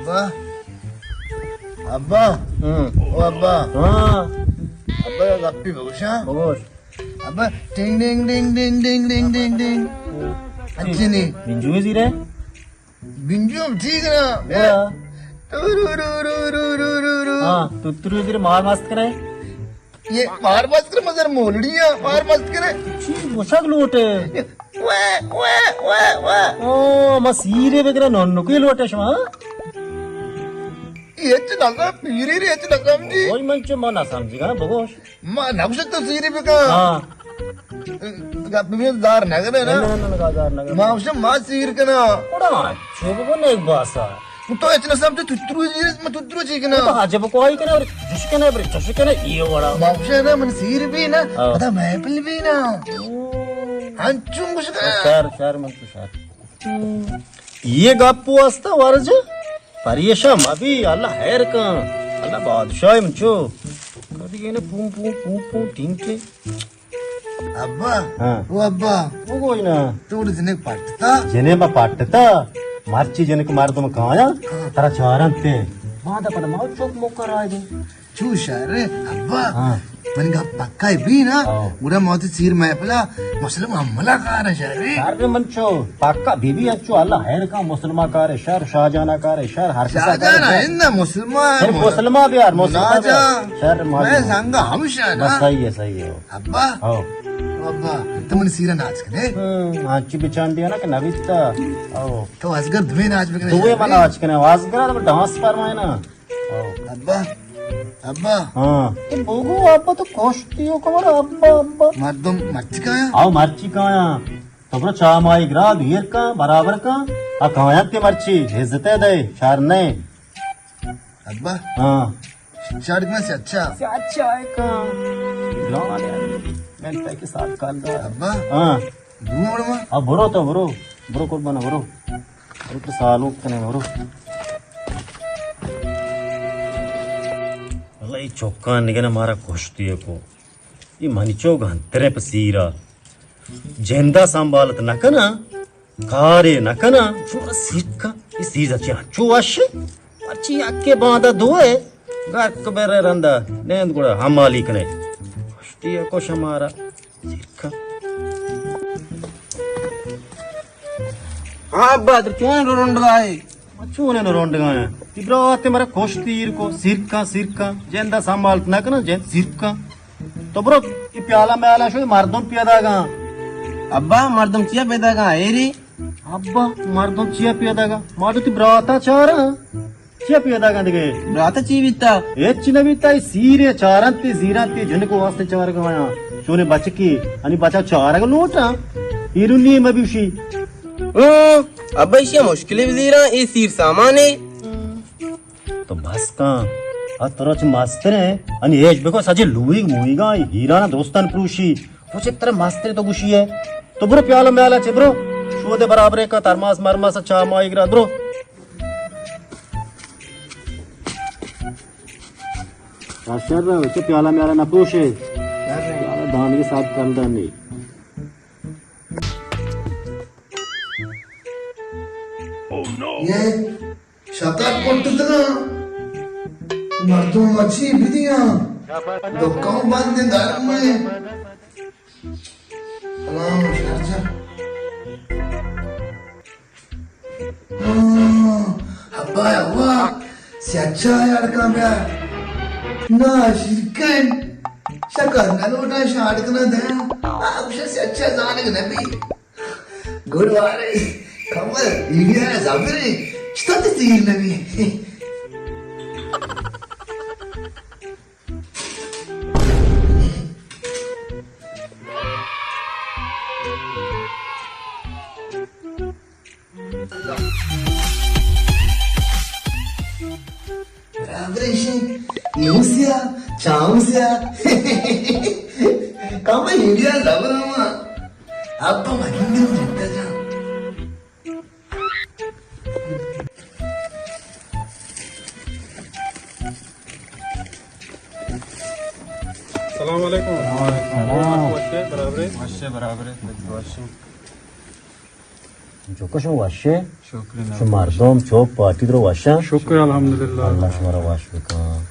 ابا۔ ابا۔ ہاں۔ او ابا۔ ہاں۔ ابا، گپے بگوشاں۔ بگوش۔ ابا، ٹنگ ڈنگ ڈنگ ڈنگ ڈنگ ڈنگ ڈنگ۔ اچھے نہیں۔ بنجو زیرے؟ بنجو ٹھیک نا۔ ہاں۔ تو رو رو رو رو رو رو رو۔ ہاں، تو ترو زیرے مار مست کرے۔ یہ مار مست کرے، مزر مولڑی ہے، مار مست کرے۔ چی گوشگ لوٹے؟ وے، وے، وے، وے۔ او، ما سیرے بگرے ننکی لوٹے شما، ہاں؟ یہ چی نظر، پیری ری چی نظر جی۔ وہی من چو ما نہ سمجھگا، بگوش۔ ما نہ گوشت تو سیری بکن۔ ہاں۔ گپ میں دار نہ کرے نا۔ نہ، نہ، نہ، نہ، دار نہ کرے۔ ما گوشت ما سیر کنا۔ بڑا چوب کو نیک باسا۔ تو اتنا سمجھ تو ترو جی، میں تو ترو چی کنا۔ تو عجب کوئی کنا، اور جش کنا، بر جش کنا، یہ وڑا۔ ما گوشت نا، من سیر بھی نا، ہاں۔ پتا محفل بھی نا۔ ہنچو گوشت نا۔ شر، شر، من تو شر۔ یہ گپ واسطہ ورج پریشان مبی، اللہ خیر کن، اللہ بادشاہ منچو۔ کدی نے پوم پوم پوم پوم ٹینکے۔ ابا، ہاں۔ او ابا۔ او کوئی نا۔ تو جنک پٹتا؟ جنے با پٹتا۔ مرچی جنک مردم کایا، ہاں۔ ترا چارن تے۔ باندا پدا ما چوک موقع رائے دے۔ چو شر ابا، ہاں۔ من گپ پکا بی نا، ہاں۔ گڑا ما وتی سیر محفلا مسلم عملا کار شر۔ شر من چو پکا بی بی اچو اللہ خیر کا مسلمہ کار شر، شاہجانا کار شر، ہر کسا کار شاہجانا شر۔ ہند مسلمان۔ پھر مسلمہ بیار، مسلمہ بیار۔ شر میں سنگا ہم شر۔ بس صحیح ہے، صحیح ہے۔ ابا۔ ہاں۔ ابا، تو من سیرا ناچ کنے؟ ہاں، ہاں، چی بچان دیا نا کہ نویتا۔ او۔ تو ازگر دوے ناچ بکنے دوے شر۔ من ناچ کنے، ازگر تو ڈانس فرمائے نا۔ او۔ ابا، ابا۔ ہاں۔ اے بوگو ابا تو کشتی ہو کمر ابا، ابا۔ مردم مرچی کایا؟ آو مرچی کایا۔ تو برو چا مائی گرا دیر کن، برابر کن۔ آ کایا تے مرچی، عزت دے، شر نہیں۔ ابا۔ ہاں۔ چاڑ کن سے اچھا۔ سے اچھا ہے کن۔ گران ہے۔ میں تاکہ ساتھ کال دا۔ ابا۔ ہاں۔ دور ما۔ آ برو تو برو۔ برو قربان برو۔ برو تو سالو کنے برو۔ اللہ ای چوکان نگنا مارا کشتی کو۔ ای منی چو گنترے پہ سیرا۔ جندا سنبھالت نہ کنا۔ کارے نہ کنا۔ چو سیکا۔ ای سیزا چی انچو وش۔ مرچی اکے باندا دوئے۔ گرک برے رندا۔ نیند گڑا حمالی کنے۔ کشتی کو شمارا۔ ہاں ابا، تو چون رو رنڈگا ہے؟ چون رو رنڈگا ہے؟ تی برات مرا کشتی ایر کو، سیرکا، سیرکا۔ جندا سنبھالت نہ کنا، جند سیرکا۔ تو برو، یہ پیالہ میالہ شو، مردم پیدا گا۔ ابا، مردم چیا پیدا گا؟ ایری؟ ابا، مردم چیا پیدا گا؟ ما تو تی براتا چارا۔ چیا پیدا گندگے؟ برات چی بیتا؟ ہچ نہ بیتا، ای سیرے چارنتی، زیرنتی، جنکو واسطے چارگ آیا۔ چونے بچکی، انی بچا چارگ لوٹا۔ ایرونی مبیوشی۔ او، ابا ایشی مشکلی بزیرا، ای سیر سامانے۔ تو بس کن، ا ترا چ مستر ہے، انی ایش بکو سجے لویگ مویگا، ای ہیرانا درستان پروشی۔ تو چتر مستر تو گوشی ہے۔ تو برو پیالہ میالہ چے برو۔ شودے برابرے کا ترماس مرماس چا مائی گرا برو۔ شر رو، چہ پیالہ میالہ نہ پروشے۔ پیالہ دانگے ساتھ کندن نی۔ یہ شکر کٹتگا۔ مردم مچی بدیاں۔ دکان بند گرم ہے۔ سلام شرجہ۔ ہاں، ابا، ابا، سیاچا اڑکاں بیا۔ نا، شرکن۔ شکر نہ لوٹا، شاڑ کنا دیا۔ آ، گوشا سیاچا زانگ نبی۔ گڈ وارے، کمر، ایڈیا زبرے، چتا تے تیر نبی۔ برابر ایشی، نیوسیا، چاوسیا۔ کم انڈیا زبر ہما۔ اب تو مدین دے جتا جان۔ السلام علیکم۔ وعلیکم السلام۔ وشے برابرے؟ وشے برابرے، وشے۔ چوکا شما وشیں؟ شکر اللہ۔ شما مردم چوک پارٹی درو وشیں؟ شکر الحمدللہ۔ اللہ شما را وش بکن۔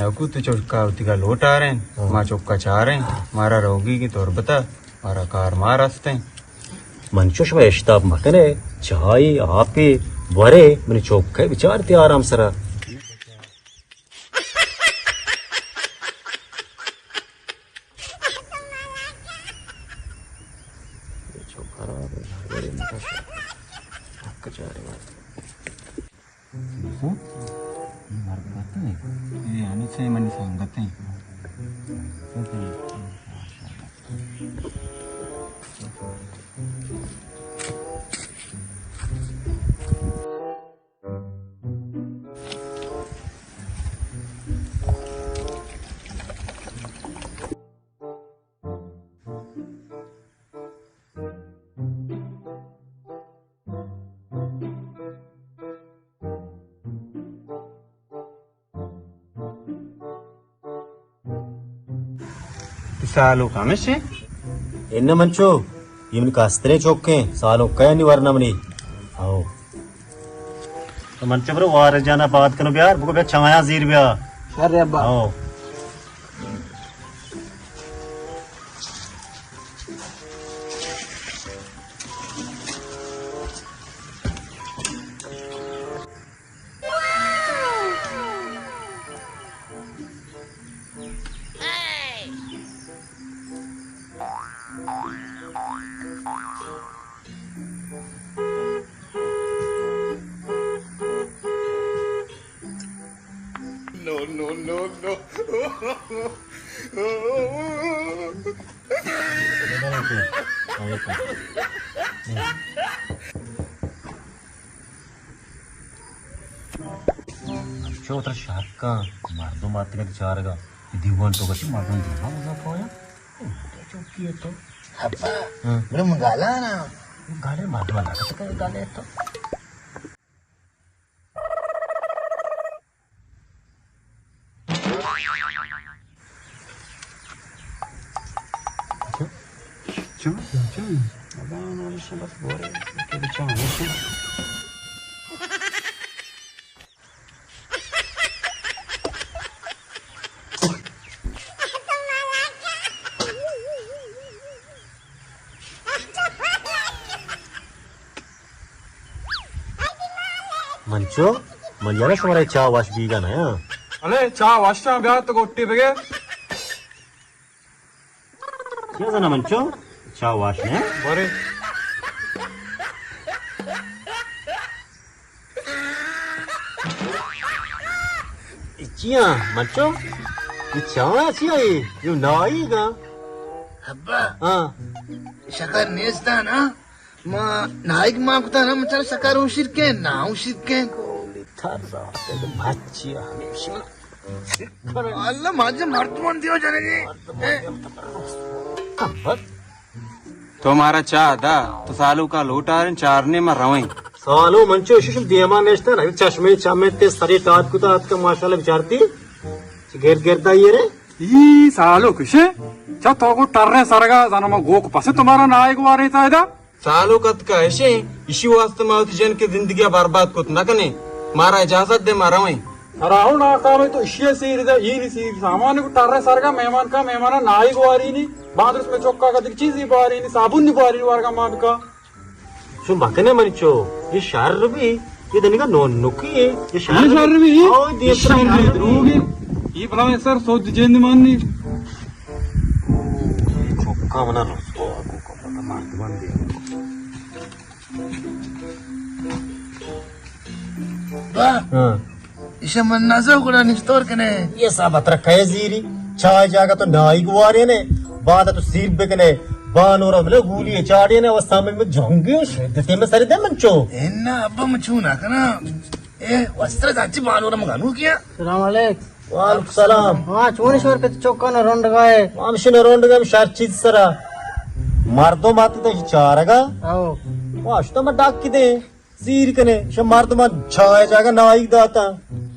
اکو تو چوکا وتی کا لوٹ آریں، ہاں۔ ما چوکا چاریں، مارا روگی کی تربتا، مارا کار مار ہستیں۔ من چو شما اشتاپ مکنے، چاہی، آپی، بورے، منی چوکے بچارتی آرام سرا۔ اے ہمے چے منی سنگت ایں۔ سالوک ہمیش ایں؟ انہ منچو، یہ منی کستریں چوکیں، سالوک کئے نی ورنہ منی۔ او۔ تو منچو برو وارث جانا بات کنو بیار، بگو بیا چایاں زیر بیا۔ شر ابا۔ او۔ No, no, no, no. چو ترا شک کن، مردم آتکگ چارگا، دیوان تو گشی مردم دیما بزا پایا۔ چوکی تو۔ ابا، ہاں۔ بڑے من گالا نا۔ گالے مردم نہ کتکے گالے تو۔ چا؟ چا؟ چا؟ ابا، نالش بس بورے، کہ بچا ہمیشہ۔ منچو، من یارا شمارا چاہ واش بیگا نہ، ہاں؟ ارے، چاہ واشاں، بیا تو گوٹی بگے۔ کیا زنا منچو؟ چاہ واش نہ؟ بارے۔ اے چیاں منچو؟ اے چاہ چیا اے؟ یہ نائی گا؟ ابا۔ ہاں۔ شکر نیستا نا؟ ما نائیگ ما کتا نا، مچار شکر ہوں شرکیں، نا ہوں شرکیں۔ تھر راستے تو مچی ہمیشہ۔ اللہ ماجہ مردمان دیو جنگی۔ تو مارا چاہ دا، تو سالو کا لوٹاریں چارنے ما رویں۔ سالو منچو ششم دیما نشتا نا، چشمے چمے تے سری ٹاٹ کتا اتکا ماشاءاللہ بچارتی۔ چی گرد گرد آئی رے؟ ای سالو کشے؟ چا تو کو ٹرے سرگا زنما گوک پسے تمہارا نائیگ وارے تا دا؟ سالو کت کا ایشیں، ایشی واسطہ ما وتی جن کے زندگی برباد کت نہ کنے۔ مارا اجازت دے، ما رویں۔ راہو ناکامے تو ایشی سیر دے، ای نی سیر سامان کو ٹرے سرگا مہمان کا مہمانا نائیگ واری نی، باندرس میں چوکا کا دک چیزی باری نی، صابن نی باری نی وارگا ما بکا۔ چون بکنے منی چو، یہ شر بھی، یہ دنگا نون نکی ہے، یہ شر یہ شر بھی، او، یہ یہ شر بھی، دروگی۔ یہ بلا سر سود جند مانی۔ چوکا منا رستو، آگو کو پتا مردمان دے۔ با۔ ہاں۔ ایشا من نزو گڑا نشتور کنے۔ یہ صاحب اترا کئے زیری؟ چائے جاگا تو نائی گوارے نے، بعد تو سیب بکنے، بانورا ملے گولی چاڑے نے، و سامنے میں جنگی و شدتے میں سر دے منچو۔ انا ابا مچو نہ کنا۔ اے وستر چاچی بانورا مگانو کیا؟ السلام علیکم۔ وعلیکم السلام۔ ہاں، چونی شور کت چوکا نہ رونڈ گائے۔ ہمشی نہ رونڈ گائے، شر چیز سرا۔ مردم آتی تو چارگا۔ او۔ واشتا میں ڈاک کی دے۔ زیر کنے، شما مردمان چائے جاگہ نائیگ داتا۔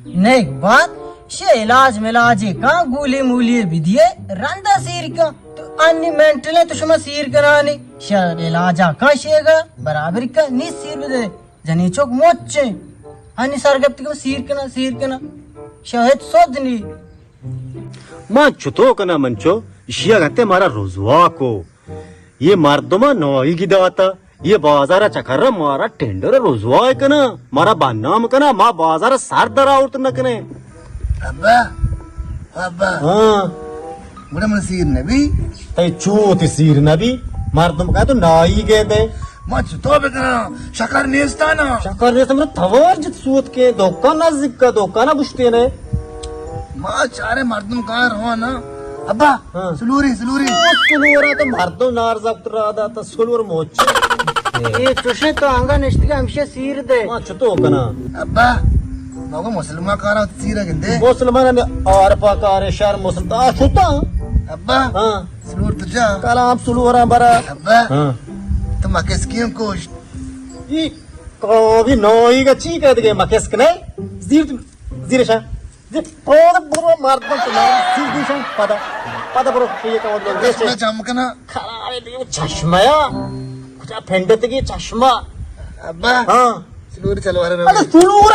نیک بات، شے علاج ملاجے کن، گولی مولی بدیے، رندا سیر کن۔ تو انی مینٹل ایں تو شما سیر کنانی۔ شر علاجا کن شیگا، برابر کن، نی سیر بدے۔ جنی چوک مچ ایں۔ انی سر گپت کہ سیر کنا، سیر کنا۔ شاید سود نی۔ ما چتو کنا منچو، اشیا گتے مارا رزوا کو۔ یہ مردما نوئی کی داتا۔ یہ بازار چکر مارا ٹینڈر رزوا کنا، مارا بدنام کنا، ما بازار سر در آورت نہ کنے۔ ابا، ابا۔ ہاں۔ گڑا من سیر نبی؟ تئی چو تی سیر نبی؟ مردم کا تو نائی گئے دے۔ ما چطور بکناں؟ شکر نیستا نا؟ شکر نیستا، من توار جت سوت کے، دکان نزدیک کا، دکان گشتے نے۔ ما چارے مردم کا رہا نا۔ ابا، ہاں۔ سلوری، سلوری۔ او سلورا تو مردم نار زبط را داتا، سلور موچ۔ اے چوشیں تو انگا نشتگا ہمشہ سیر دے۔ ما چتو کنا؟ ابا، مگو مسلمان کارا سیر گندے۔ مسلمان ہمیں عارفا کارے شر مسلم، آ شتا؟ ابا، ہاں۔ سلور تو جا۔ کلام سلورا برا۔ ابا، ہاں۔ تو مکس کیوں کوشت؟ ای کاوی نوئی گا چی کہہ دگے مکس کنے؟ زیر تو زیر شا۔ زیر پود برو مردم تو مردم سیر دیشن پدا۔ پدا برو یہ کاوی لوگ دیشن۔ چشمہ جم کنا۔ خرابے دیو چشمہ یا۔ کجا پھنڈت گی چشمہ۔ ابا۔ ہاں۔ سلور چلوار رو۔ ارے سلور۔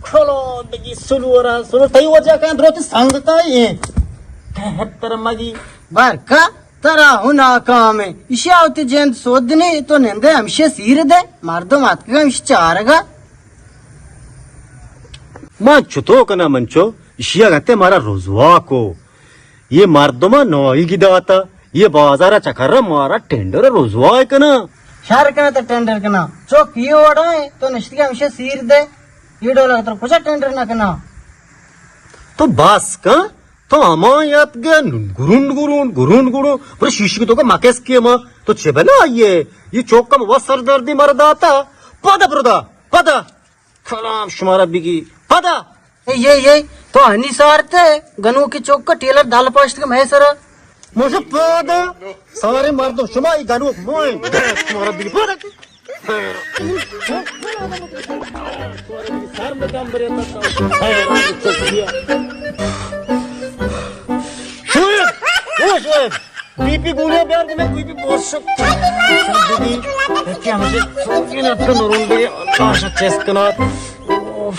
کھلو دگی سلور، سلور تئی وجہ کن دروتی سنگتا یہ۔ کہتر مگی۔ بار کا؟ ترا ہوں ناکام ایں۔ ایشی ءَ وتی جند سود نی، تو نندے ہمشی ءَ سیر دے۔ مردم اتکگ ہمشی چارگ ءَ۔ من چتو کناں منچو، ایشی ءَ گتے مارا رزوا کو۔ یہ مردم ءَ نوئی گی داتا، یہ بازار ءَ چکر ءَ مارا ٹینڈر ءَ رزوا کناں۔ شر کناں تو ٹینڈر کناں۔ چک یہ وڑا ایں، تو نشتگے ہمشی ءَ سیر دے۔ یہ ڈولا تر کجا ٹینڈر نہ کناں۔ تو بس کن۔ تو ہما یاتگے گرونڈ گرونڈ، گرونڈ گرونڈ، برو شیشگ تو کہ مکس کے ما، تو چے بلا آئیے؟ یہ چوکم و سردردی مر داتا، پدا بردا، پدا۔ کلام شمارا بگی، پدا۔ اے، یہ، یہ، تو ہنی سارتے، گنوکی چوک کا ٹیلر دال پاشت کے میں سرا۔ مجھے پدا، سارے مردم، شما یہ گنوک موئے، شمارا بگی، پدا۔ شعیب! او شعیب! بی پی گولیاں بیار کہ میں بی پی بہت سخت۔ سردی دی۔ کہ ہمشی سردی نہ تو نرون دے، اللہ شا چیس کنات۔ اوف۔